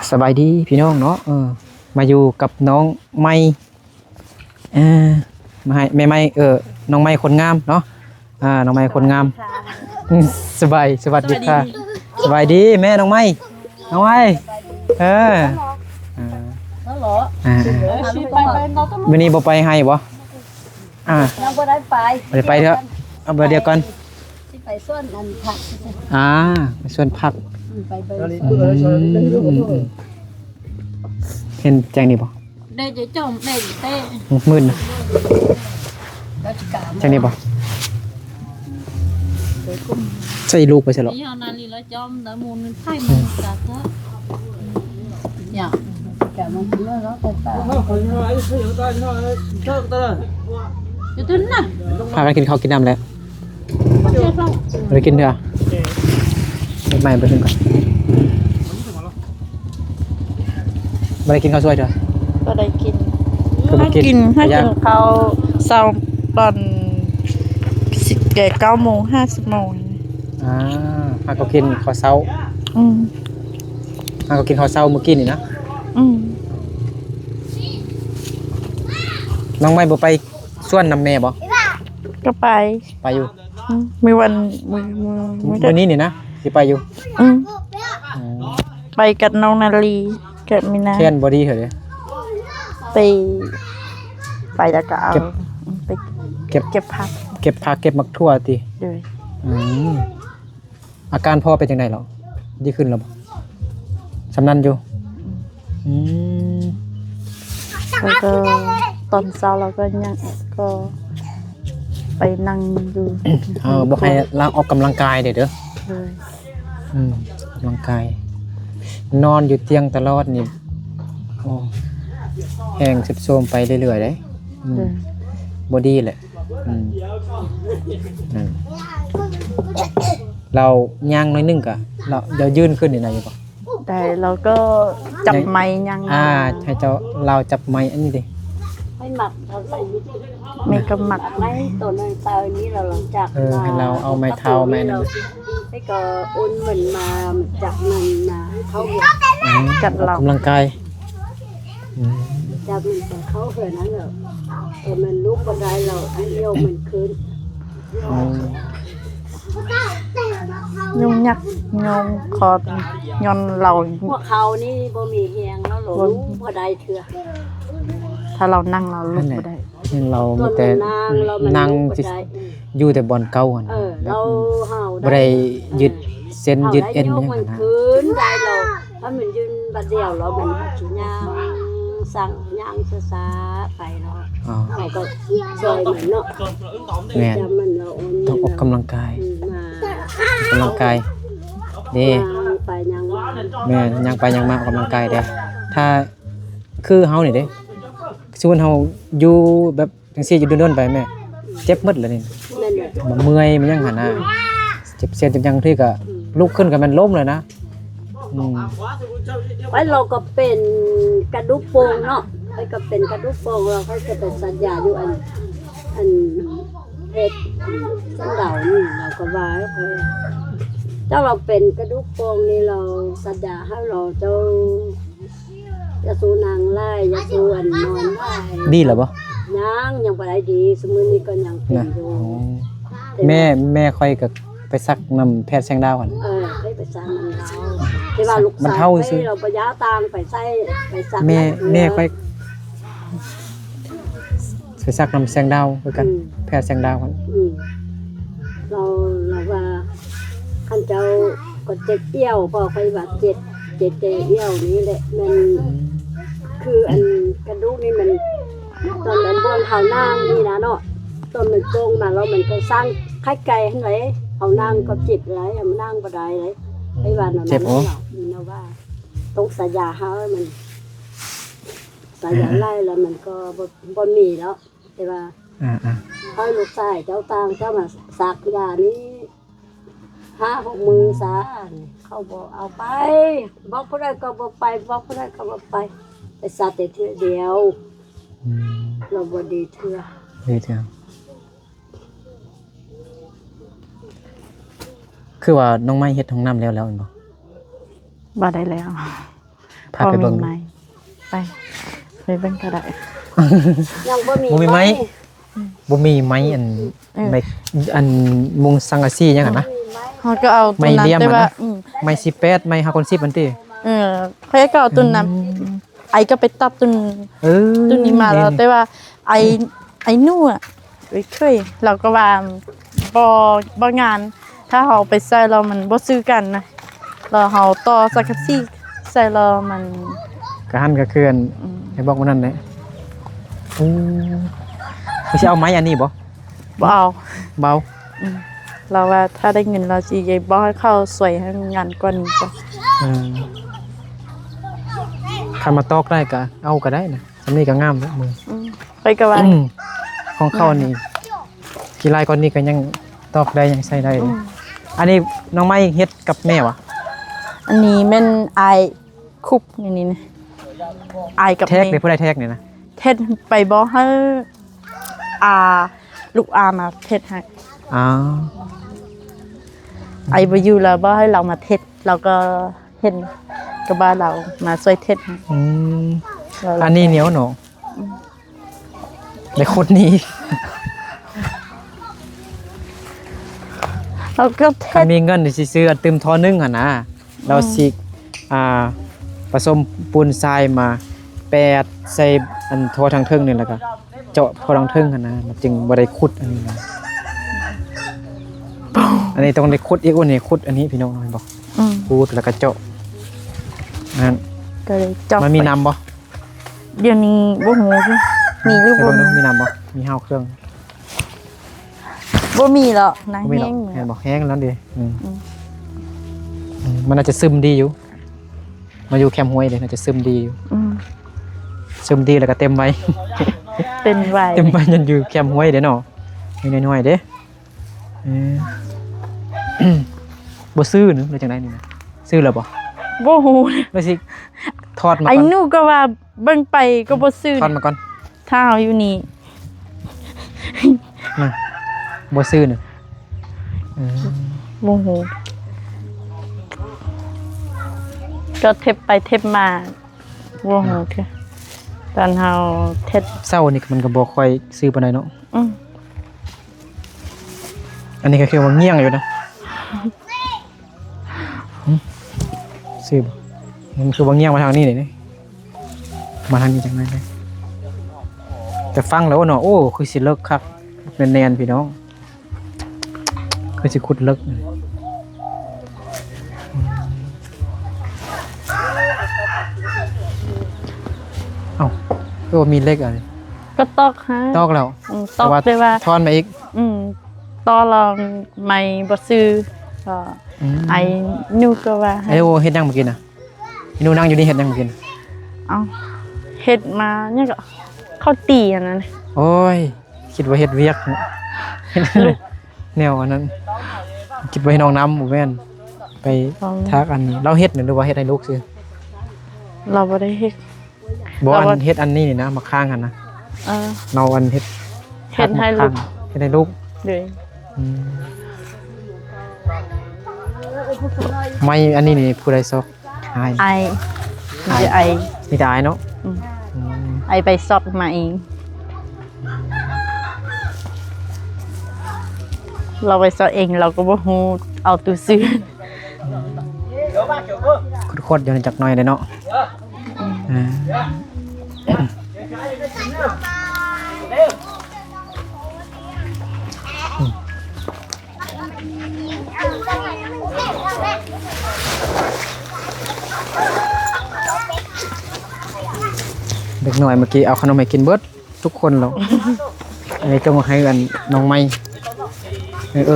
ສະບາຍດີພີ່ນ້ອງເນາະ ເອີ ມາຢູ່ກັບນ້ອງໃໝ່ ເອີ ມາໃຫ້ແມ່ໃໝ່ ເອີ ນ້ອງໃໝ່ຄົນງາມເນາະ ອ່າ ນ້ອງໃໝ່ຄົນງາມ ສະບາຍ ສະຫວັດດີຄ່ະ ສະບາຍດີແມ່ນ້ອງໃໝ່ ນ້ອງໃໝ່ ເອີ ອ່າ ມື້ນີ້ບໍ່ໄປໄຮ່ບໍ່? ອ່າ ຍັງບໍ່ໄດ້ໄປ ບໍ່ໄດ້ໄປເທື່ອ ເອົາເບີດຽວກ່ອນ ຊິໄປສວນອັນຜັກ ອ່າ ໄປສວນຜັກ ອືມ ໄປເບິ່ງ ອືມ ເຫັນແຈ້ງນີ້ບໍ່? ໄດ້ຈະຈ້ອມໄດ້ແຕ່ ມືດນະ ແຈ້ງນີ້ບໍ່? ໃສ່ລູກໄປໃສ່ເລາະ ພາກັນກິນເຂົ້າກິນນ້ຳແລ້ວ ບໍ່ໄດ້ກິນເທື່ອ ເຮັດໃໝ່ບໍ່ໄດ້ກິນ ບໍ່ໄດ້ກິນເຂົ້າສວຍເທື່ອ ບໍ່ໄດ້ກິນ ຄືບໍ່ກິນ ກິນ ຫາກິນເຂົ້າເຊົ້າຕອນ ເກົ້າໂມງ ຫ້າສິບໂມງ ອ່າ ຫາກໍກິນເຂົ້າເຊົ້າ ອືມ ຫາກໍກິນເຂົ້າເຊົ້າມື້ກີ້ນີ້ນະ ອືມ ນ້ອງໃໝ່ບໍ່ໄປສວນນຳແມ່ບໍ່? ກໍໄປ ໄປຢູ່ ອືມ ມື້ວັນ ມື້ ມື້ ມື້ ມື້ນີ້ນີ້ນະ ຊິໄປຢູ່ ອືມ ອືມ ໄປກັບນ້ອງນາລີ ແກະມີນາ ແຂນບໍ່ດີເຮີເດ້ ໄປ ໄປແລ້ວກໍເອົາ ເກັບ ໄປເກັບ ເກັບຜັກ ເກັບຜັກເກັບໝາກຖົ່ວຕິ ໂດຍ ອືມ ອາການພໍ່ເປັນຈັ່ງໃດລະ? ດີຂຶ້ນລະບໍ່? ຊຳນານຢູ່ ອືມ ແລ້ວກໍຕອນເຊົ້າລາວກໍຍັງ ກໍໄປນັ່ງຢູ່ ເອີ ບອກໃຫ້ລາວອອກກຳລັງກາຍແດ່ເດີ ໂດຍ ອືມ ອອກກຳລັງກາຍ ນອນຢູ່ຕຽງຕະຫຼອດນີ້ ໂອ້ ແຮງຊຸດໂຊມໄປເລື້ອຍໆເດ້ ອືມ ເອີ ບໍ່ດີແຫຼະ ອືມ ນັ້ນ ລາວຍ່າງໜ້ອຍໜຶ່ງກະ ລາວ ລາວຢືນຂຶ້ນນີ້ໄດ້ຢູ່ບໍ່? ໄດ້ ລາວກໍຈັບໄມ້ຍ່າງ ອ່າ ໃຫ້ເຈົ້າ ລາວຈັບໄມ້ອັນນີ້ຕິ ໃຫ້ມັກ ເອົາໃສ່ ແມ່ກໍມັກໄມ້ຕົວໜຶ່ງເຕີນີ້ ແລ້ວຫຼັງຈາກ ເອີ ໃຫ້ລາວເອົາໄມ້ເທ້າໄມ້ນັ້ນ ແລ້ວກໍອຸ່ນມັນມາ ມັນຈັບມັນນະ ເຂົາ ອືມ ຈັບລາວ ອອກກຳລັງກາຍ ອືມ ຈັບມັນໄປເຂົ້າເຮືອນນັ້ນແຫຼະ ເອີ ມັນລຸກບໍ່ໄດ້ແລ້ວ ໃຫ້ຍົກມັນຂຶ້ນ ອືມ ຍຸງຍັກຍອງຄໍຍ້ອນລາວ ພວກເຂົານີ້ບໍ່ມີແຮງແລ້ວ ລຸກບໍ່ໄດ້ເທື່ອ ຖ້າລາວນັ່ງລາວລຸກບໍ່ໄດ້ ແມ່ນລາວມີແຕ່ນັ່ງ ນັ່ງ ຢູ່ແຕ່ບ່ອນເກົ່າຫັ້ນ ເອີ ແບບ ລາວ ເຮົາ ບໍ່ໄດ້ ໄດ້ ຢືດເສັ້ນ ເອີ ເຮົາ ຢືດເອັນ ໄດ້ຍົກມັນຂຶ້ນໄດ້ລະ ຖ້າມັນຢືນບາດດຽວລະ ມັນຊິຍ່າງ ສັ່ງຍ່າງຊ້າໆໄປລະ ອໍ ເຮົາກໍຊ່ວຍມັນເນາະ ແມ່ນ ຈຳມັນລະ ຕ້ອງອອກກຳລັງກາຍ ອືມ ມາ ອອກກຳລັງກາຍເດ້ ຍ່າງໄປຍ່າງມາ ແມ່ນ ຍ່າງໄປຍ່າງມາ ອອກກຳລັງກາຍເດ້ ຖ້າ ຄືເຮົານີ້ເດ້ ສົມມຸດເຮົາຢູ່ແບບຈັ່ງຊີ້ຢູ່ດົນໆໄປແມ່ ເຈັບໝົດແລ້ວນີ້ ແມ່ນແຫຼະ ມັນເມື່ອຍມັນຫຍັງຫັ້ນນະ ເຈັບເສັ້ນເຈັບຫຍັງ ບາງທີກໍ ອືມ ລຸກຂຶ້ນກໍແມ່ນລົ້ມແລ້ວນະ ອືມ ໄວ້ລາວກໍເປັນກະດູກໂປ່ງເນາະ ຂ້ອຍກໍເປັນກະດູກໂປ່ງ ລາວຂ້ອຍກໍໄປສັກຢາຢູ່ອັນ ອັນເຮັດສັນດາວນີ້ ລາວກໍວ່າ ເຈົ້າລາວເປັນກະດູກໂປ່ງນີ້ ລາວສັກຢາໃຫ້ລາວ ເຈົ້າ ຢ່າສູ່ນັ່ງຫຼາຍ ຢ່າສູ່ອັນນອນຫຼາຍ ດີແລ້ວບໍ່? ຍັງ ຍັງບໍ່ໄດ້ດີ ຊຸມື້ນີ້ກໍຍັງເປັນຢູ່ ອໍ ແຕ່ວ່າ ແມ່ ແມ່ຂ້ອຍກໍໄປສັກນຳແພດແສງດາວຫັ້ນ ເອີ ໄປ ໄປສັກນຳລາວ ແຕ່ວ່າລູກຊາຍຂ້ອຍລາວບໍ່ຢາກຕ່າງໄປໃສ່ ໄປສັກ ແມ່ ແມ່ຂ້ອຍ ໄປສັກນຳແສງດາວຄືກັນ ອືມ ແພດແສງດາວຫັ້ນ ອືມ ລາວ ລາວວ່າ ຄັນເຈົ້າກໍເຈັບອຽວ ເພາະຂ້ອຍວ່າເຈັບ ເຈັບແຕ່ອຽວນີ້ແຫຼະ ແມ່ນ ອືມ ຄືອັນກະດູກນີ້ມັນ ຕອນນັ້ນບ່ອນເຮົານັ່ງນີ້ນະເນາະ ຕອນມັນໂປ່ງມາແລ້ວ ມັນກໍສ້າງໄຂ່ໄກ່ຫັ້ນເດ ເຮົານັ່ງກໍເຈັບຫຼາຍ ເຮົານັ່ງບໍ່ໄດ້ເດ ອືມ ໄອ້ວ່ານັ້ນ ເຈັບ ເນາະ ເນາະ ວ່າຕ້ອງໃສ່ຢາໃຫ້ມັນ ໃສ່ຢາ ອ່າ ຫຼາຍແລ້ວມັນກໍບໍ່ ບໍ່ມີແລ້ວ ແຕ່ວ່າ ອ່າໆ ໃຫ້ລູກຊາຍເຈົ້າຕ່າງ ເຈົ້າມາສັກຢານີ້ຫ້າຫົກມື້ຊາ ເຂົາບໍ່ເອົາໄປ ບອກຜູ້ໃດກໍບໍ່ໄປ ບອກຜູ້ໃດກໍບໍ່ໄປ ໄປສັກແຕ່ເທື່ອດຽວ ອືມ ລາວບໍ່ດີເທື່ອ ດີເທື່ອ ຄືວ່ານ້ອງໄມ້ເຮັດຫ້ອງນ້ຳແລ້ວ ແລ້ວແມ່ນບໍ່? ບໍ່ໄດ້ແລ້ວ. ພາໄປເບິ່ງ ພໍມີໄມ້ ໄປ ໄປເບິ່ງກໍໄດ້ ຍັງບໍ່ມີ ບໍ່ມີໄມ້ ໄມ້ ບໍ່ມີໄມ້ອັນ ເອີ ໄມ້ອັນມຸງສັງກະສີຫຍັງຫັ້ນນະ ເຮົາກໍເອົາໂຕນັ້ນ ແຕ່ວ່າ ອືມ ໄມ້ສິບແປດ ໄມ້ຫ້າຄູນສິບຫັ້ນຕິ ເອີ ຂ້ອຍກໍເອົາໂຕນັ້ນ ອືມ ອ້າຍກໍໄປຕັດຕົ້ນ ເອີ ຕົ້ນນີ້ມາແລ້ວ ແຕ່ວ່າອ້າຍ ອ້າຍໜູອະ ເອີຍ ເຄີຍ ລາວກໍວ່າບໍ່ ບໍ່ງາມ ຖ້າເຮົາເອົາໄປໃສ່ແລ້ວມັນບໍ່ຊື່ກັນນະ ແລ້ວເຮົາຕໍ່ສັງກະສີໃສ່ແລ້ວມັນ ກະຫັ້ນກະຄືອັນ ອືມ ໃຫ້ບອກມື້ນັ້ນແຫຼະ ໂອ້ ຊິເອົາໄມ້ອັນນີ້ບໍ່? ບໍ່ເອົາ ບໍ່ເອົາ ອືມ ລາວວ່າຖ້າໄດ້ເງິນລາວຊິບອກໃຫ້ເຂົາຊ່ວຍໃຫ້ງານກ່ອນນີ້ ອືມ ຄັນມາຕອກໄດ້ກະເອົາກະໄດ້ນະ ສ່ຳນີ້ກໍງາມແລ້ວ ອືມ ຂ້ອຍກໍວ່າ ອືມ ຂອງເຂົານີ້ ອືມ ຂີ້ລາຍກ້ອນນີ້ກໍຍັງຕອກໄດ້ ຍັງໃຊ້ໄດ້ ອືມ ອັນນີ້ນ້ອງໄມ້ເຮັດກັບແມ່ຫວາ? ອັນນີ້ແມ່ນອ້າຍຄຸບ ນີ້ ນີ້ ອ້າຍກັບແມ່ ແທກເດ້ ຜູ້ໃດແທກນີ້ນະ? ເຮັດໄປບອກໃຫ້ ອ່າ ລູກອາມາເຮັດໃຫ້ ອໍ ອ້າຍບໍ່ຢູ່ແລ້ວ ບອກໃຫ້ລາວມາເຮັດ ລາວກໍ ເຫັນກໍວ່າລາວມາຊ່ວຍເຮັດໃຫ້ ອືມ ອັນນີ້ໜຽວເນາະ ອືມ ໄດ້ຂຸດນີ້ອີກ ເຮົາກໍເຮັດ ຄັນມີເງິນຊິຊື້ອັນຕື່ມທໍ່ໜຶ່ງຫັ້ນນະ ລາວຊິ ອືມ ອ່າ ປະສົມປູນຊາຍມາແປດໃສ່ອັນທໍ່ທາງເທິງນີ້ ແລ້ວກໍ ເຈາະທໍ່ທາງເທິງຫັ້ນນະ ມັນຈຶ່ງບໍ່ໄດ້ຂຸດອັນນີ້ນະ ອັນນີ້ຕ້ອງໄດ້ຂຸດອີກ ໂອ້ ນີ້ຂຸດອັນນີ້ພີ່ນ້ອງເຫັນບໍ່ ອືມ ຂຸດແລ້ວກໍເຈາະ ນັ້ນ ກໍເລີຍເຈາະ ມັນມີນ້ຳບໍ່? ດຽວນີ້ບໍ່ຮູ້ ມີຫຼືບໍ່ມີ ມີນ້ຳບໍ່? ມີຮາວເຄື່ອງ ບໍ່ມີແລ້ວນະ ບໍ່ມີແລ້ວ ແຫ້ງ ເຫັນບໍ່ ແຫ້ງແລ້ວເດ ອືມ ອືມ ອືມ ມັນໜ້າຈະຊຶມດີຢູ່ ມາຢູ່ແຄມຫ້ວຍເດ້ ໜ້າຈະຊຶມດີຢູ່ ອືມ ຊຶມດີແລ້ວກໍເຕັມໄວ ເຕັມໄວ ເຕັມໄວ ຍັງຢູ່ແຄມຫ້ວຍເດ້ເນາະ ມີໜ້ອຍໆເດ້ ເອີ ບໍ່ຊື້ໜຶ ຫຼືຈັ່ງໃດນີ້ນະ ຊື້ແລ້ວບໍ່? ບໍ່ຮູ້ ແລ້ວຊິຖອດມາກ່ອນ ໄອ້ໜູກໍວ່າເບິ່ງໄປກໍບໍ່ຊື້ ຖອດມາກ່ອນ ຖ້າເຮົາຢູ່ນີ້ ມາ ບໍ່ຊື້ນະ ເອີ ບໍ່ຮູ້ ກໍເທັບໄປເທັບມາ ບໍ່ຮູ້ເທື່ອ ຕອນເຮົາເທັດ ເສົານີ້ມັນກໍບໍ່ຄ່ອຍຊື່ປານໃດເນາະ ອືມ ອັນນີ້ກໍຄືວ່າງ່ຽງຢູ່ນະ ຫຶ ຊື່ບໍ່ ມັນຄືວ່າງ່ຽງມາທາງນີ້ເດ ມາທາງນີ້ຈັ່ງໃດເດ ແຕ່ຟັງແລ້ວເນາະ ໂອ້ ຄືຊິເລິກຄັກແໜ້ນໆ ພີ່ນ້ອງ ຄືຊິຂຸດເລິກ ເອົ້າ ຄືວ່າມີເຫຼັກອັນນີ້ ກໍຕອກຫາ ຕອກແລ້ວ ອືມ ຕອກ ແຕ່ວ່າ ແຕ່ວ່າ ຖອນມາອີກ ອືມ ຕໍ່ລອງໃໝ່ບໍ່ຊື່ ກໍ ອືມ ໄອ້ໜູກໍວ່າໃຫ້ ເອີ ເຮັດຫຍັງມື້ກີ້ນະ? ອີ່ໜູນັ່ງຢູ່ນີ້ເຮັດຫຍັງກິນ? ເອົ້າ ເຮັດມາຫຍັງກໍ ເຂົ້າຕີອັນນັ້ນ ໂອ້ຍ ຄິດວ່າເຮັດວຽກ ແນວອັນນັ້ນ ຄິດວ່າເຮັດຫ້ອງນ້ຳ ບໍ່ແມ່ນ ໄປ ບໍ່ແມ່ນ ທາກອັນນີ້ ລາວເຮັດນະ ຫຼືວ່າເຮັດໃຫ້ລູກຊື່? ລາວບໍ່ໄດ້ເຮັດ ບໍ່ ລາວ ອັນເຮັດອັນນີ້ນີ້ນະ ໝາກຂ່າງຫັ້ນນະ ເອີ ລາວອັນເຮັດ ເຮັດໃຫ້ລູກ ເຮັດໃຫ້ລູກ ໂດຍ ອືມ ໄມ້ອັນນີ້ນີ້ຜູ້ໃດຊອກ? ອ້າຍ ອ້າຍ ມີແຕ່ອ້າຍ ມີແຕ່ອ້າຍເນາະ ອືມ ອືມ ອ້າຍໄປຊອກມາເອງ ລາວໄປຊອກເອງ ລາວກໍບໍ່ຮູ້ເອົາໂຕຊື່ ຂຸດໆຢູ່ນີ້ຈັກໜ້ອຍເດ້ເນາະ ອືມ ອ່າ ອືມ. ເດັກນ້ອຍເມື່ອກີ້ເອົາຂະໜົມໃຫ້ກິນເບິດທຸກຄົນແລ້ວ ອັນນີ້ຕ້ອງໃຫ້ອັນນ້ອງໃໝ່ ເອີ ເອີ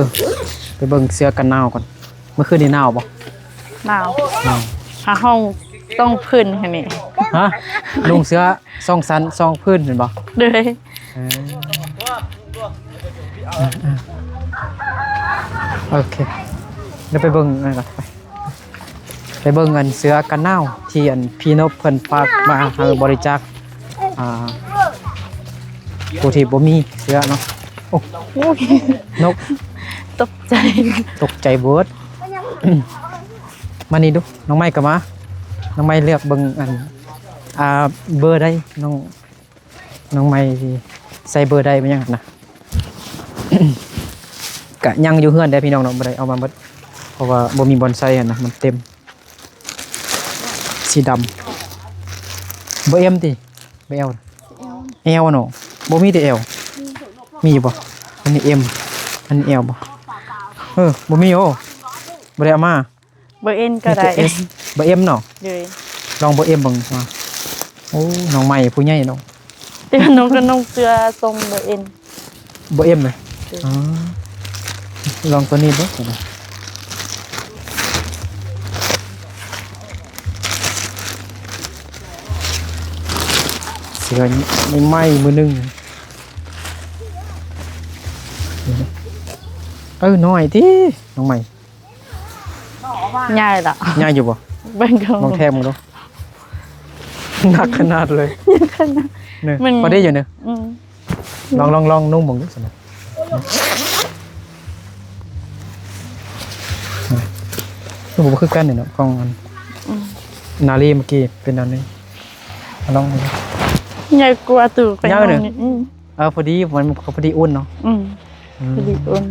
ໄປເບິ່ງເສື້ອກັນໜາວກ່ອນ ເມື່ອຄືນນີ້ໜາວບໍ່? ໜາວ ໜາວ ຫາຫ້ອງ ສອງພື້ນຫັ້ນນີ້ ຮະ ນຸ່ງເສື້ອສອງຊັ້ນສອງພື້ນແມ່ນບໍ່? ໂດຍ ເອີ ເອີ ເອີ ໂອເຄ ດຽວໄປເບິ່ງນັ້ນກ່ອນ ໄປ ໄປເບິ່ງອັນເສື້ອກັນໜາວທີ່ອັນພີ່ນົບເພິ່ນຝາກມາໃຫ້ບໍລິຈາກ ອ່າ ຜູ້ທີ່ບໍ່ມີເສື້ອເນາະ ໂອ້ ໂອ້ຍ ນົກ ຕົກໃຈ ຕົກໃຈເບີດ ມານີ້ດູ ນ້ອງໃໝ່ກໍມາ ນ້ອງໄມ້ເລືອກເບິ່ງອັນ ອ່າ ເບີໃດ ນ້ອງ ນ້ອງໄມ້ຊິໃສ່ເບີໃດ ແມ່ນຫຍັງນະ ກະຍັງຢູ່ເຮືອນເດ້ພີ່ນ້ອງເນາະ ບໍ່ໄດ້ເອົາມາເບິດ ເພາະວ່າບໍ່ມີບ່ອນໃສ່ຫັ້ນນະ ມັນເຕັມ. ສີດຳ ເບີ M ຕິ ເບີ L ແອລເນາະ ບໍ່ມີແຕ່ L ມີຢູ່ບໍ່? ອັນນີ້ M ອັນນີ້ L ບໍ່? ເອີ ບໍ່ມີໂອ້ ບໍ່ໄດ້ເອົາມາ. ເບີ N ກໍໄດ້ ມີແຕ່ S ເບີ M ເນາະ ໂດຍ ລອງເບີ M ເບິ່ງວ່າ ໂອ້ ນ້ອງໃໝ່ຜູ້ໃຫຍ່ເນາະ ແຕ່ວ່ານ້ອງກໍນຸ່ງເສື້ອຊົງເບີ N ເບີ M ເລີຍ ໂດຍ ອໍ ລອງໂຕນີ້ເບິ່ງ ເສື້ອໃໝ່ໆ ມື້ໜຶ່ງ ເອີ ນ້ອຍຕິ ນ້ອງໃໝ່ ໃຫຍ່ລະ ໃຫຍ່ຢູ່ບໍ່? ເບິ່ງກໍ ລອງແທກເບິ່ງດູ ໜັກຂະໜາດເລີຍ ໜັກຂະໜາດ ນີ້ ມັນພໍດີຢູ່ນີ້ ອືມ ລອງ ລອງ ລອງນຸ່ງເບິ່ງດູຊັ້ນນະ ຄືບໍ່ຄືກັນນີ້ເນາະ ຂອງອັນ ອືມ ນາລີເມື່ອກີ້ເປັນອັນນີ້ ລອງເບິ່ງ ໃຫຍ່ກວ່າຕູ້ໄປ ໃຫຍ່ເນາະ ນ້ອງນີ້ ອືມ ເອີ ພໍດີ ມັນກໍພໍດີອຸ່ນເນາະ ອືມ ອືມ ພໍດີອຸ່ນ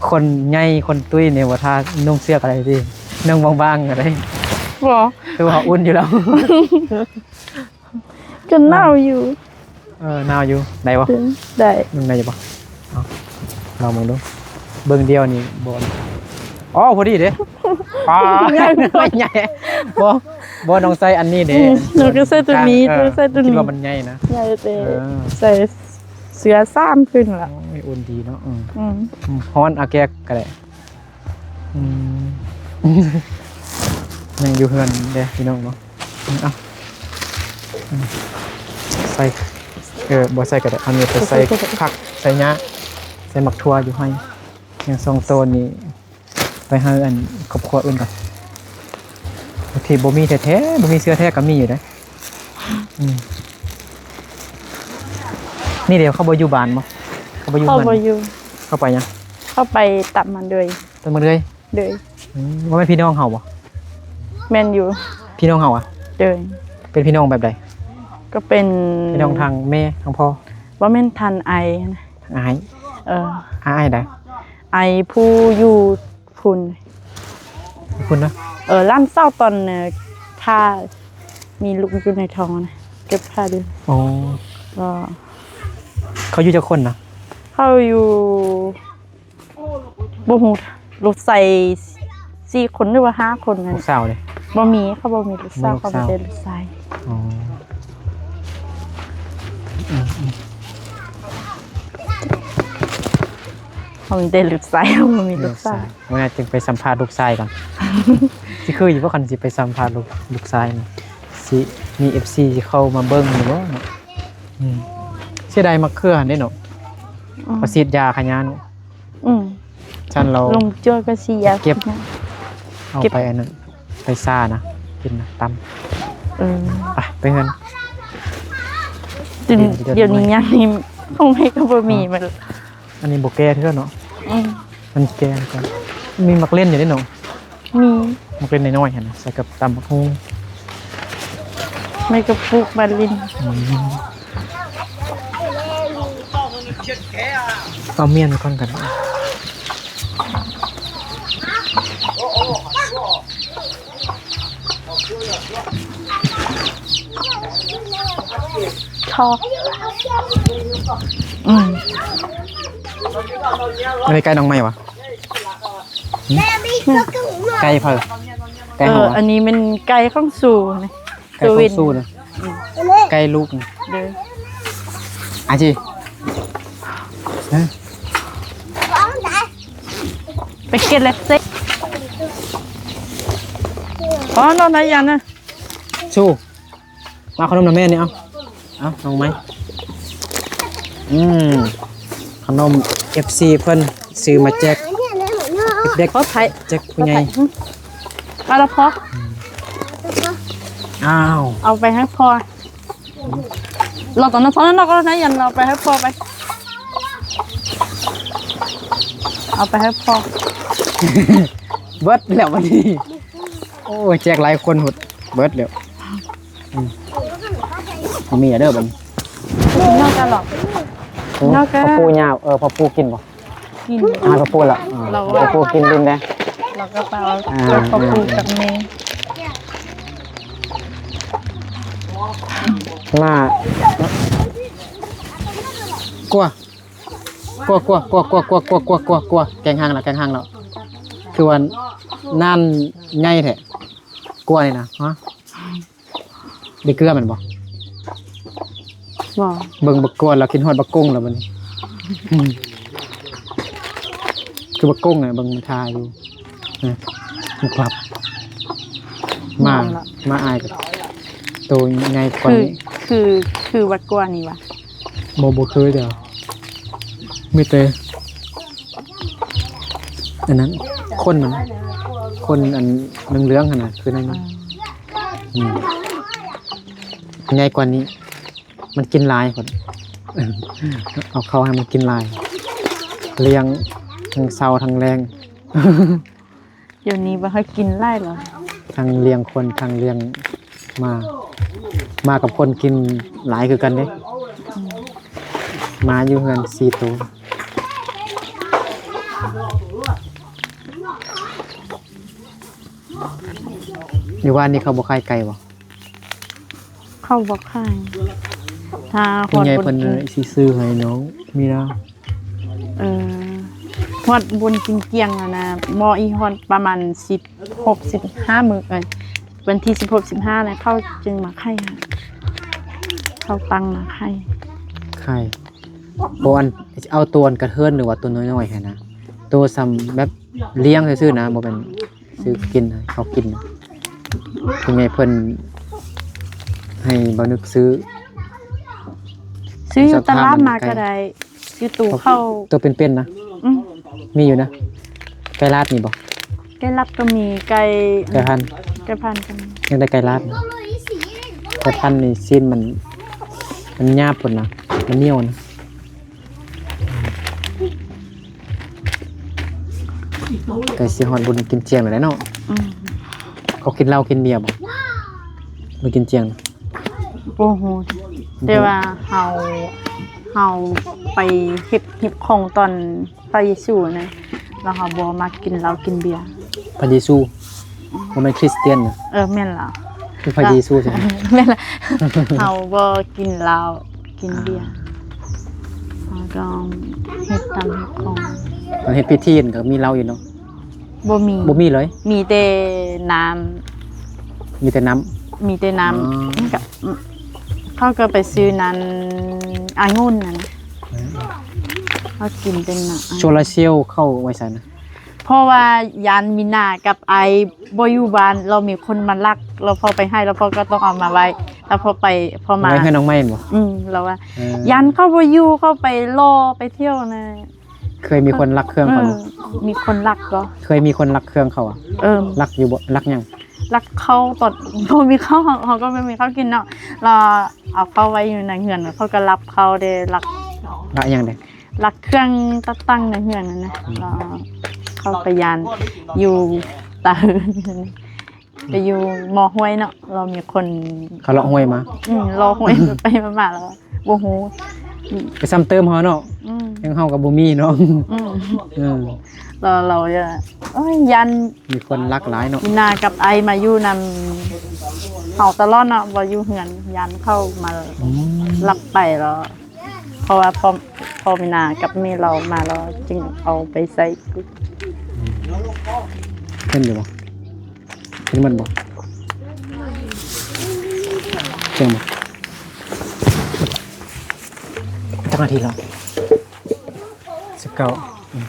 ຄົນໃຫຍ່ຄົນຕຸ້ຍນີ້ວ່າຖ້ານຸ່ງເສື້ອກໍໄດ້ຕິ ນຸ່ງບາງໆກໍໄດ້ ບໍ່ ຄືວ່າອຸ່ນຢູ່ແລ້ວ ກໍໜາວຢູ່ ເອີ ໜາວຢູ່ ໄດ້ບໍ່? ໄດ້ ນຸ່ງໄດ້ຢູ່ບໍ່? ເອົາ ລອງເບິ່ງດູ ເບິ່ງດຽວນີ້ບໍ່ ອໍ ພໍດີເດ້ ປາ ໃຫຍ່ ໃຫຍ່ ບໍ່ ບໍ່ ນ້ອງໃສ່ອັນນີ້ເດ້ ອືມ ນ້ອງກໍໃສ່ໂຕນີ້ ເອີ ໃສ່ໂຕນີ້ ຄິດວ່າມັນໃຫຍ່ນະ ໃຫຍ່ແຕ່ ເອີ ໃສ່ເສື້ອສາມຂຶ້ນລະ ໂອ້ຍ ອຸ່ນດີເນາະ ອືມ ອືມ ອືມ ຮ້ອນ ເອົາແກະກໍໄດ້ ອືມ ຍັງຢູ່ເຮືອນເດ້ພີ່ນ້ອງເນາະ ເອົາ ໃສ່ ເອີ ບໍ່ໃສ່ກໍໄດ້ ເອົານີ້ໄປໃສ່ຜັກ ໃສ່ຫຍ້າ ໃສ່ໝາກຖົ່ວຢູ່ໃຫ້ ຍັງສອງໂຕນີ້ ໄປໃຫ້ອັນຄອບຄົວອື່ນກ່ອນ ທີ່ບໍ່ມີແທ້ໆ ບໍ່ມີເສື້ອແທ້ກໍມີຢູ່ເດ້ ອືມ ນີ້ເດ ເຂົາບໍ່ຢູ່ບ້ານບໍ່? ເຂົາບໍ່ຢູ່ ເຂົາບໍ່ຢູ່ ເຂົາໄປຫຍັງ? ເຂົາໄປຕຳມັນເດືອຍ ຕຳມັນເດືອຍ ໂດຍ ອືມ ບໍ່ແມ່ນພີ່ນ້ອງເຮົາບໍ່? ແມ່ນຢູ່ ພີ່ນ້ອງເຮົາອະ? ໂດຍ ເປັນພີ່ນ້ອງແບບໃດ? ກໍເປັນ ພີ່ນ້ອງທາງແມ່ ທາງພໍ່ ບໍ່ແມ່ນ ທາງອ້າຍ ທາງອ້າຍ ເອີ ອ້າຍໃດ? ອ້າຍຜູ້ຢູ່ພຸ້ນ ພຸ້ນນະ ເອີ ຫຼານສາວຕອນ ເອີ ຖ້າມີລູກຢູ່ໃນທ້ອງນະ ເກັບຜ້າຢູ່ ອໍ ກໍ ເຂົາຢູ່ຈັກຄົນນະ? ເຂົາຢູ່ ບໍ່ຮູ້ ລູກຊາຍສີ່ຄົນ ຫຼືວ່າຫ້າຄົນນັ້ນ ລູກສາວເດ້ ບໍ່ມີ ເຂົາບໍ່ມີລູກສາວ ບໍ່ມີລູກສາວ ເຂົາມີແຕ່ລູກຊາຍ ອໍ ເຂົາມີແຕ່ລູກຊາຍ ເຂົາບໍ່ມີລູກສາວ ມື້ໜ້າຈຶ່ງໄປສຳພາດລູກຊາຍກ່ອນ ຊິຄືຢູ່ບໍ່ ຄັນຊິໄປສຳພາດລູກ ລູກຊາຍນີ້ ຊິມີເອັຟຊີຊິເຂົ້າມາເບິ່ງຢູ່ບໍ່ເນາະ ອືມ ເສຍດາຍໝາກເຂືອຫັ້ນເດ້ເນາະ ອືມ ເຂົາສີດຢາຂະຫຍ້າເນາະ ອືມ ຊັ້ນລາວ ລົງຈວດກໍຊິຢາກ ເກັບ ເອົາໄປອັນນັ້ນ ໄປຊານະ ກິນນະ ຕຳ ເອີ ໄປ ໄປເຮືອນ ດຽວນີ້ຍັງນີ້ ຂອງແມ່ກໍບໍ່ມີ ມັນ ອັນນີ້ບໍ່ແກ່ເທື່ອເນາະ ອືມ ມັນແກ່ແລ້ວກໍ ມີໝາກເລັ່ນຢູ່ເດ້ເນາະ ມີ ມັນເປັນນ້ອຍໆຫັ້ນນະ ໃສ່ກັບຕຳບັກຫຸ່ງ ແມ່ກໍປູກມາຫຼິ້ນ ອືມ ເອົາມ້ຽນໄວ້ກ່ອນກໍໄດ້ ທໍ່ ອືມ ອັນນີ້ໄກ່ນ້ອງໃໝ່ຫວາ? ຫຶ? ໄກ່ໃຜ? ໄກ່ເຮົາຫວາ? ເອີ ອັນນີ້ແມ່ນໄກ່ຂອງຊູນີ້ ໄກ່ຂອງຊູນະ ອືມ ໄກ່ລູກນະ ເດີ ອາຈີ ຮະ ໄປເກັດແລັກເຊັກ ອໍ ນອນໄດ້ຍັງນະ ຊູ ມາເອົາຂະໜົມນຳແມ່ນີ້ ເອົາ ເອົາ ນ້ອງໄມ້ ອືມ ຂະໜົມ ເອັຟຊີ ເພິ່ນຊື້ມາແຈກເດັກ ຂອບໃຜ ແຈກຜູ້ໃຫຍ່ ອືມ ເອົາລະພໍ ອືມ ອ້າວ ເອົາໄປໃຫ້ພໍ່ ລອຕອນນັ້ນ ນອກກໍໄດ້ ຢັນເອົາໄປໃຫ້ພໍ່ໄປ ເອົາໄປໃຫ້ພໍ່ ເບິດແລ້ວບັດນີ້ ໂອ້ຍ ແຈກຫຼາຍຄົນພຸ້ນ ເບິດແລ້ວ. ອືມ ບໍ່ມີແລ້ວເດີບັດນີ້. ນອກກະຫຼອກ ໂອ້ ນອກກະ ພໍ່ປູຍາວ ເອີ ພໍ່ປູກິນບໍ່? ກິນ ໃຫ້ພໍ່ປູລະ ເອີ ລາວ ພໍ່ປູກິນດິນແດ່ ລາວກະເອົາ ອ່າ ພໍ່ປູກັບແມ່ ມາ ກົວ ກົວ ກົວ ແກງຮັງລະ ແກງຮັງລະ ຄືວ່ານານໃຫຍ່ແທ້ ກົວນີ້ນະ ຮະ ໄດ້ເກືອແມ່ນບໍ່? ບໍ່ ເບິ່ງບັກກວນລາວຄິດຮອດບັກກົງລະບັດນີ້ ອືມ ຄືບັກກົງນະ ເບິ່ງມັນທ່າຢູ່ ນະ ມັນກລັບ ມາ ມາອາຍກັບໂຕໃຫຍ່ກວ່ານີ້ ຄື ຄື ຄືບັກກວນນີ້ຫວາ? ບໍ່ ບໍ່ເຄີຍເດີ ມີແຕ່ອັນນັ້ນ ຂົນມັນ ຂົນອັນເຫຼືອງໆຫັ້ນນະ ຄືນັ້ນ ອືມ ອືມ ໃຫຍ່ກວ່ານີ້ ມັນກິນຫຼາຍພຸ້ນ ເອົາເຂົ້າໃຫ້ມັນກິນຫຼາຍ ລ້ຽງທັງເຊົ້າທັງແລງ ດຽວນີ້ບໍ່ໃຫ້ກິນຫຼາຍແລ້ວ ທັງລ້ຽງຄົນ ທັງລ້ຽງໝາ ໝາກັບຄົນກິນຫຼາຍຄືກັນເດ້ ອືມ ໝາຢູ່ເຮືອນສີ່ໂຕ. ຢູ່ບ້ານນີ້ເຂົາບໍ່ຂາຍໄກ່ບໍ່? ເຂົາບໍ່ຂາຍ ຖ້າຮອດ ຜູ້ໃຫຍ່ເພິ່ນຊິຊື້ໃຫ້ນ້ອງມີນາ ເອີ ຮອດບຸນກິນຈຽງຫັ້ນນະ ບໍ່ ອີກຮອດປະມານສິບຫົກ ສິບຫ້າມື້ ເອີ ວັນທີສິບຫົກ ສິບຫ້າແລ້ວ ເຂົາຈຶ່ງມາຂາຍ ເຂົາຕັ້ງມາຂາຍ ຂາຍ ບໍ່ ອັນ ເອົາໂຕອັນກະເທີນ ຫຼືວ່າໂຕນ້ອຍໆຫັ້ນນະ ໂຕຊ່ຳແບບລ້ຽງຊື່ໆນະ ບໍ່ແມ່ນ ຊື້ກິນ ເຂົາກິນ ຜູ້ໃຫຍ່ເພິ່ນໃຫ້ບ່າວນຶກຊື້ ຊື້ຢູ່ຕະຫຼາດມາກະໄດ້ ຊື້ຕູ້ເຂົ້າ ໂຕເປັນໆນະ ອືມ ມີຢູ່ນະ ໄກ່ລາດມີບໍ່? ໄກ່ລາດກໍມີ ໄກ່ ໄກ່ພັນ ໄກ່ພັນກໍມີ ຢາກໄດ້ໄກ່ລາດ ໄກ່ພັນນີ້ຊີ້ນມັນ ມັນຫຍາບພຸ້ນນະ ມັນໜຽວນະ. ໃກ້ຊິຮອດບຸນກິນຈຽງແລ້ວເນາະ ອືມ ເຂົາກິນເຫຼົ້າກິນເບຍບໍ່? ບໍ່ກິນຈຽງ ບໍ່ຮູ້ ແຕ່ວ່າເຮົາ ເຮົາໄປເຮັດ ເຮັດຂອງຕອນພະເຢຊູນະ ແລ້ວເຮົາບໍ່ມັກກິນເຫຼົ້າກິນເບຍ ພະເຢຊູ ບໍ່ແມ່ນຄຣິສຕຽນນະ ເອີ ແມ່ນລະ ຄືພະເຢຊູໃຊ່ ແມ່ນລະ ເຮົາບໍ່ກິນເຫຼົ້າກິນເບຍ ອ່າ ເຮົາກໍເຮັດຕາມເຮັດຂອງ ຕອນເຮັດພິທີກໍມີເຫຼົ້າຢູ່ເນາະ ບໍ່ມີ ບໍ່ມີເລີຍ ມີແຕ່ນ້ຳ ມີແຕ່ນ້ຳ ມີແຕ່ນ້ຳ ອໍ ມັນກໍ ເຂົາກໍໄປຊື້ນັ້ນ ອາງຸ່ນນັ້ນ ເຂົາກິນແຕ່ນ້ຳ ໂຊລາເຊວເຂົາໄວ້ໃສນະ? ເພາະວ່າຢ້ານມີນາກັບໄອບໍ່ຢູ່ບ້ານ ແລ້ວມີຄົນມາລັກ ແລ້ວພໍໄປໃຫ້ ແລ້ວພໍກໍຕ້ອງເອົາມາໄວ້ ແລ້ວພໍໄປ ພໍມາ ໄວ້ໃຫ້ນ້ອງໄມ້ບໍ່? ອືມ ແລ້ວວ່າ ເອີ ຢ້ານເຂົາບໍ່ຢູ່ ເຂົາໄປຫຼໍ່ໄປທ່ຽວນະ ເຄີຍມີຄົນລັກເຄື່ອງເຂົາບໍ່? ເອີ ມີຄົນລັກບໍ່? ເຄີຍມີຄົນລັກເຄື່ອງເຂົາອະ? ເອີ ລັກຢູ່ບໍ່? ລັກຫຍັງ? ລັກເຂົ້າຕອນ ບໍ່ມີເຂົ້າ ເຮົາ ເຮົາກໍບໍ່ມີເຂົ້າກິນເນາະ ແລ້ວເອົາເຂົ້າໄວ້ຢູ່ໃນເຮືອນ ເຂົາກໍລັກເຂົ້າເດ້ ລັກ ລັກຫຍັງເດ້? ລັກເຄື່ອງຕັດຕ່າງໃນເຮືອນຫັ້ນນະ ອືມ ແລ້ວເຂົ້າໄປຢ້ານຢູ່ຕາເຮີ ໄປຢູ່ໝໍຫ້ວຍເນາະ ແລ້ວມີຄົນ ເຂົາເລາະຫ້ວຍມາ ອືມ ເລາະຫ້ວຍໄປມາ ແລ້ວບໍ່ຮູ້ ໄປຊ້ຳເຕີມເຮົາເນາະ ອືມ ຢ່າງເຮົາກໍບໍ່ມີເນາະ ອືມ ເອີ ແລ້ວ ແລ້ວ ໂອ້ຍ ຢ້ານມີຄົນລັກຫຼາຍເນາະ ອີ່ໜ້າກັບໄອມາຢູ່ນຳເຮົາຕະຫຼອດເນາະ ບໍ່ຢູ່ເຮືອນ ຢ້ານເຂົາມາ ອືມ ລັກໄປແລ້ວ ເພາະວ່າພໍ່ ພໍ່ແມ່ນາກັບແມ່ລາວມາແລ້ວຈຶ່ງເອົາໄປໃສ່ ເຫັນຢູ່ບໍ່? ເຫັນມັນບໍ່? ເຫັນບໍ່? ຈັກນາທີແລ້ວ? ສິບເກົ້າ ອືມ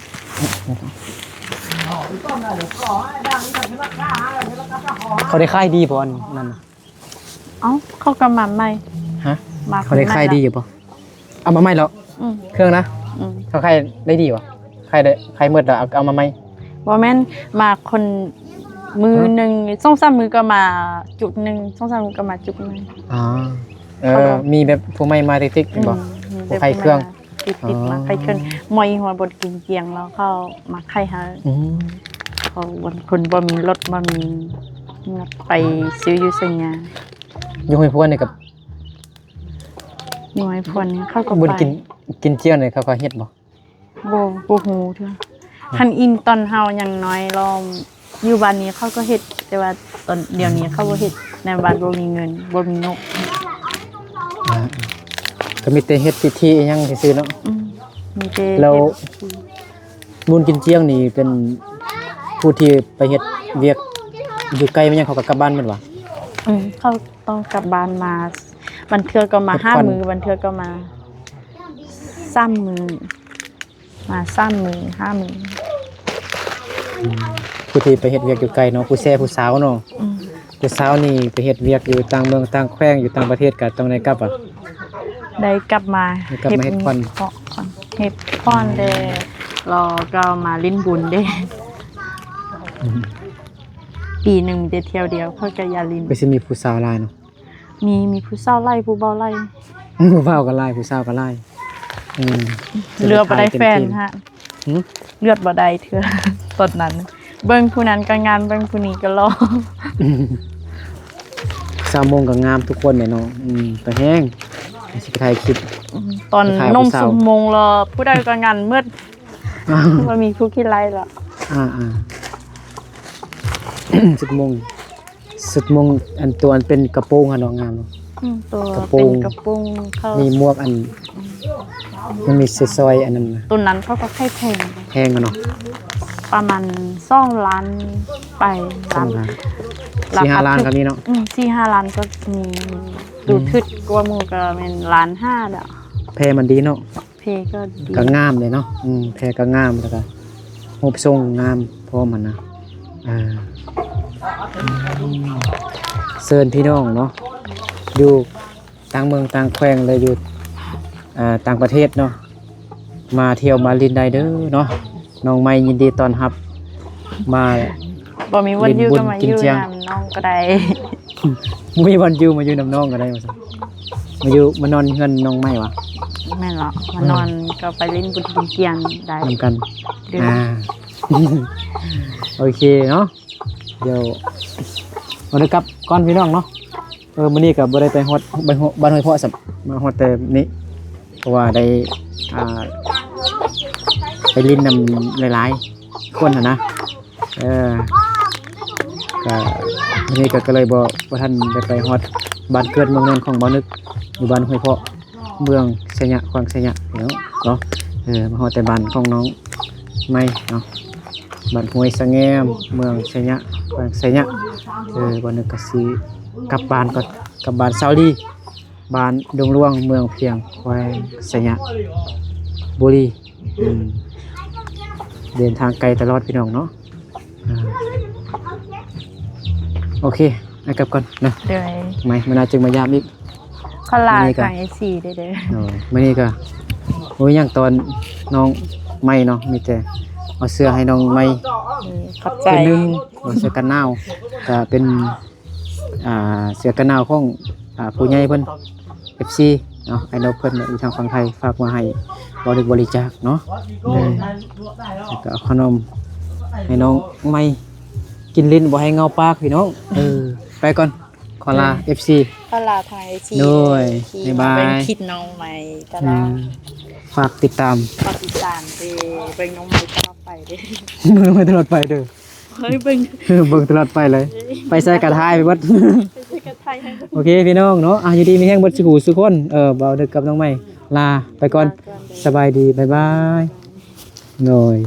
ເຂົາໄດ້ຂາຍດີບໍ່ ອັນນັ້ນ? ເອົ້າ ເຂົາກໍມາໃໝ່ ຮະ? ມາ ເຂົາໄດ້ຂາຍດີຢູ່ບໍ່? ເອົາມາໃໝ່ແລ້ວ ອືມ ເຄື່ອງນະ ອືມ ເຂົາຂາຍໄດ້ດີບໍ່? ຂາຍໄດ້ ຂາຍໝົດແລ້ວເອົາ ເອົາມາໃໝ່ ບໍ່ແມ່ນ ມາຄົນ ມື້ໜຶ່ງ ສອງສາມມື້ກໍມາຈຸດໜຶ່ງ ສອງສາມມື້ກໍມາຈຸດໜຶ່ງ ອໍ ເອີ ເຂົາກໍມີແບບຜູ້ໃໝ່ມາຕິດໆແມ່ນບໍ່? ອືມ ມີແບບຜູ້ໃໝ່ມາຕິດໆ ຜູ້ຂາຍເຄື່ອງ ມາຂາຍເຄື່ອງ ອໍ ໝໍອີ່ຫົວບໍ່ໄດ້ກິນຈຽງແລ້ວເຂົາມາຂາຍໃຫ້ ອືມ ເຂົາ ຄົນບໍ່ມີລົດ ບໍ່ມີ ໄປຊື້ຢູ່ໄຊຍາ ຢູ່ຫ້ວຍພວນນີ້ກໍ ຢູ່ຫ້ວຍພວນນີ້ເຂົາກໍ ບຸນ ໄປ ກິນ ກິນຈຽງນີ້ເຂົາກໍເຮັດບໍ່? ບໍ່ ບໍ່ຮູ້ເທື່ອ ອືມ ຄັນອີງຕອນເຮົາຍັງນ້ອຍລອມ ຢູ່ບ້ານນີ້ເຂົາກໍເຮັດ ແຕ່ວ່າຕອນດຽວນີ້ເຂົາບໍ່ເຮັດ ໃນບ້ານບໍ່ມີເງິນ ບໍ່ມີງົບ ອ່າ ກໍມີແຕ່ເຮັດພິທີອີ່ຫຍັງຊື່ໆເນາະ ອືມ ມີແຕ່ ແລ້ວ ເຮັດພິທີ ບຸນກິນຈຽງນີ້ເປັນຜູ້ທີ່ໄປເຮັດວຽກຢູ່ໄກແມ່ນຫຍັງ ເຂົາກໍກັບບ້ານແມ່ນຫວາ? ອືມ ເຂົາຕ້ອງກັບບ້ານມາ ບາງເທື່ອກໍມາຫ້າມື້ ບາງເທື່ອກໍມາສາມມື້ ມາສາມມື້ຫ້າມື້ ອືມ ຜູ້ທີ່ໄປເຮັດວຽກຢູ່ໄກເນາະ ຜູ້ແຊຜູ້ສາວເນາະ ອືມ ຜູ້ສາວນີ້ໄປເຮັດວຽກຢູ່ຕ່າງເມືອງຕ່າງແຂວງ ຢູ່ຕ່າງປະເທດກໍຕ້ອງໄດ້ກັບຫວາ? ໄດ້ກັບມາ ໄດ້ກັບມາເຮັດ ເຮັດຜ່ອນ ເຮັດຜ່ອນ ອືມ ແດ່ ລາວກໍມາຫຼິ້ນບຸນເດ້ ອືມ ປີໜຶ່ງມີແຕ່ທ່ຽວດຽວ ເຂົາກໍຢາກຫຼິ້ນ ກໍຊິມີຜູ້ສາວຫຼາຍເນາະ ມີ ມີຜູ້ສາວຫຼາຍ ຜູ້ບ່າວຫຼາຍ ຜູ້ບ່າວກໍຫຼາຍ ຜູ້ສາວກໍຫຼາຍ ອືມ ເລືອກບໍ່ໄດ້ແຟນຫັ້ນ ຫື? ເລືອກບໍ່ໄດ້ເທື່ອ ຕອນນັ້ນ ເບິ່ງຜູ້ນັ້ນກໍງາມ ເບິ່ງຜູ້ນີ້ກໍຫຼໍ່ ສາວມົ້ງກໍງາມທຸກຄົນແຫຼະເນາະ ອືມ ຕາແຮງ ຊິໄປຖ່າຍຄລິບ ອືມ ຕອນ ໄປຖ່າຍ ໜຸ່ມ ຜູ້ສາວ ຊຸມມົງລະ ຜູ້ໃດກໍງາມໝົດ ບໍ່ມີຜູ້ຂີ້ໄລ່ລະ ອ່າໆ ຊຸມມົງ ຊຸມມົງ ອັນຕົວອັນເປັນກະໂປງຫັ້ນເນາະ ງາມເນາະ ອືມ ຕົວ ກະໂປງ ເປັນກະໂປງເຂົາ ມີໝວກອັນ ອືມ ມັນມີສາຍ ສາຍອັນນັ້ນນະ ຕົວນັ້ນເຂົາກໍຂາຍແພງ ແພງເນາະ ປະມານສອງລ້ານປາຍ ສອງລ້ານ ລ້ານ ສີ່ຫ້າລ້ານກໍມີເນາະ ອືມ ສີ່ຫ້າລ້ານກໍມີ ອືມ ຖືກກວ່າໝູ່ກໍແມ່ນລ້ານຫ້າແລ້ວ ແພມັນດີເນາະ ແພກໍດີ ກໍງາມເດ້ເນາະ ອືມ ແພກໍງາມ ແລ້ວກໍຮູບຊົງງາມພ້ອມຫັ້ນນະ ອ່າ ເຊີນພີ່ນ້ອງເນາະ ຢູ່ຕ່າງເມືອງຕ່າງແຂວງ ແລະ ຢູ່ ອ່າ ຕ່າງປະເທດເນາະ ມາທ່ຽວມາຫຼິ້ນໄດ້ເດີເນາະ ນ້ອງໃໝ່ຍິນດີຕ້ອນຮັບ ມາ ບໍ່ມີບ່ອນຢູ່ກໍມາຢູ່ນຳນ້ອງກໍໄດ້ ບໍ່ມີບ່ອນຢູ່ ມາຢູ່ນຳນ້ອງກໍໄດ້ ວ່າຊັ້ນ ມາຢູ່ ມານອນເຮືອນນ້ອງໃໝ່ຫວາ? ແມ່ນເນາະ ມານອນ ອືມ ກໍໄປຫຼິ້ນບຸນກິນຈຽງໄດ້ນຳກັນ ເດີ ອ່າ ໂອເຄເນາະ ດຽວເຮົາໄດ້ກັບກ່ອນພີ່ນ້ອງເນາະ ເອີ ມື້ນີ້ກໍບໍ່ໄດ້ໄປຮອດ ໄປຮອດບ້ານຫ້ວຍເພາະຊ້ຳ ມາຮອດແຕ່ນີ້ ເພາະວ່າໄດ້ ອ່າ ໄປຫຼິ້ນນຳຫຼາຍໆຄົນຫັ້ນນະ ເອີ ກະ ມື້ນີ້ກະ ກະເລີຍບໍ່ ບໍ່ທັນໄດ້ໄປຮອດບ້ານເກີດເມືອງນອນຂອງບ່າວນຶກ ຢູ່ບ້ານຫ້ວຍເພາະ ເມືອງໄຊຍະ ແຂວງໄຊຍະເນາະ ເນາະ ເອີ ມາຮອດແຕ່ບ້ານຂອງນ້ອງໃໝ່ເນາະ ບ້ານຫ້ວຍສະແງມ ເມືອງໄຊຍະ ແຂວງໄຊຍະ ເອີ ບ່າວນຶກກະຊິກັບບ້ານກ່ອນ ກັບບ້ານສາວລີ ບ້ານດົງຫຼວງ ເມືອງພຽງ ແຂວງໄຊຍະບູລີ ອືມ ເດີນທາງໄກຕະຫຼອດພີ່ນ້ອງເນາະ ອ່າ ໂອເຄ ອ້າຍກັບກ່ອນເນາະ ໂດຍ ໃໝ່ ມື້ໜ້າຈຶ່ງມາຢາມອີກ ຂໍລາ ມື້ນີ້ກໍ ທາງເອັຟຊີເດີ ໂດຍ ມື້ນີ້ກໍບໍ່ມີຫຍັງຕອນນ້ອງໃໝ່ເນາະ ມີແຕ່ເອົາເສື້ອໃຫ້ນ້ອງໃໝ່ ເອີ ຂອບໃຈ ເປັນໜຶ່ງ ເອົາເສື້ອກັນໜາວ ກໍເປັນ ອ່າ ເສື້ອກັນໜາວຂອງ ອ່າ ຜູ້ໃຫຍ່ເພິ່ນ ເອັຟຊີເນາະ ອ້າຍນົບເພິ່ນຢູ່ທາງຝັ່ງໄທ ຝາກມາໃຫ້ບ່າວນຶກບໍລິຈາກເນາະ ໂດຍ ແລ້ວກໍເອົາຂະໜົມໃຫ້ນ້ອງໃໝ່ກິນຫຼິ້ນ ບໍ່ໃຫ້ເຫງົາປາກພີ່ນ້ອງ ເອີ ໄປກ່ອນ ຂໍລາ ເອັຟຊີ ຂໍລາທາງເອັຟຊີ ໂດຍ ໂອເຄ ບາຍບາຍ ເບິ່ງຄລິບນ້ອງໃໝ່ຕະຫຼອດ ອືມ ຝາກຕິດຕາມ ຝາກຕິດຕາມເດີ ເບິ່ງນ້ອງໃໝ່ຕະຫຼອດໄປເດີ ເບິ່ງນ້ອງໃໝ່ຕະຫຼອດໄປເດີ ເບິ່ງ ເບິ່ງຕະຫຼອດໄປເລີຍ ໄປໃສກະຖ່າຍໄປເບິດ ໄປໃສກະຖ່າຍໃຫ້ເບິດ ໂອເຄພີ່ນ້ອງເນາະ ອ່າ ຢູ່ດີມີແຮງເບິດສູ່ຜູ້ສູ່ຄົນ ເອີ ບ່າວນຶກກັບນ້ອງໃໝ່ລາໄປກ່ອນ ລາໄປກ່ອນເດີ ສະບາຍດີ ບາຍບາຍ ໂດຍ